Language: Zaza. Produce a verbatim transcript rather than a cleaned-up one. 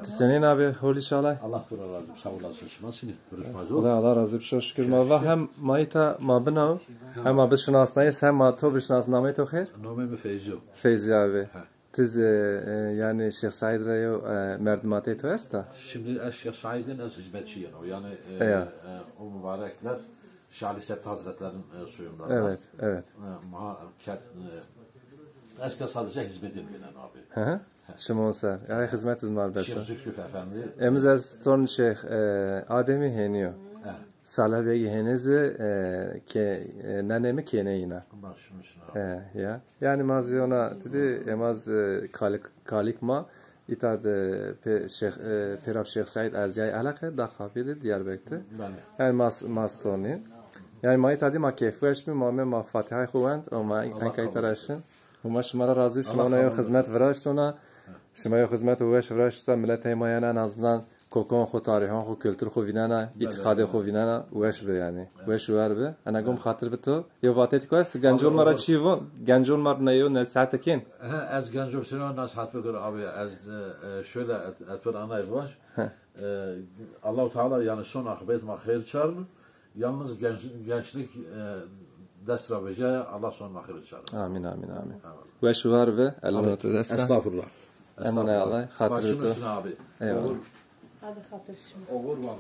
Ti senîn abi, hol inşallah? Allah to ra razî bo, sağ olasın. Şima senîn? Duruş ma zor? Allah, Allah razî bo, çok şükür. Ma va hem ma îta ma binaw, hem ma bişinasnayîş, hem ma to bişinas. Namê to xêr? Nomê mi Feyzî yo. Feyzî abi. Ti zî, e, e, yanî Şêx Seîd ra yew, e, merdimatey to esta? Şimdi ez Şêx Seîdin ez hizmetçî yeno. Yanî, e, Eya. E, o mübarekler Şêx Ali Septi Hazretlerin, e, soyundan. Evet, evet. E, ma kerd, e, ez de sadece hizmetîn vînen abi. Hı hı. Şima ser. Ay, hizmet iz mar besa. Şêx Zülküf Efendi. Emiz ez torn Şêx, e, Ademî hênî yo. He. Salih Begî hênî zî, e, ke, e, nenê mi kêneyî na. Başlamışsın abi. E, ya. Yanî ma zî ona ti dî, e, ma zî, e, kalik, kalik ma îta de pê Şêx, e, pêra Şêx Seîd erzîyay eleqe da Xapî de Diyarbekir de. Belê. Yanî ma s-, ma s-, tornî. Yanî ma îta dî ma keyfweş bî, ma me ma Fatîhay xu wend, o ma Allah kabul etsin. Û ma şima ra razî, şima ona yew xizmet viraşt ona. Şima yew xizmet weş viraşt ona, miletê ma yanî en azından kokon xu, tarîhon xu, kultur xu vînena, îtîqadê xu vînena, weş bi yanî. Weş û wer bi. Ena gom xatir bi to. Yew vatê ti ko est, gencon ma ra çî von, gencon ma ra na yew nesihet kên. He, ez gencon sino nesihet bikir abi, ez, e, e, şöyle et-, etwer anay baş. E, Allahu Teala yanî son akıbet ma xeyr çarno. Yalnız genç, gençlik, e, dest ra vejaya, Allah son ma xeyr çarno. Amin, amin, amin. Eyvallah. Weş û war bi, elin to dest. Estağfurullah. Emanê Allah, xatir to. Başın üstüne abi. Eyvallah. Olur. Hadi xatir şima. Olur vallahi.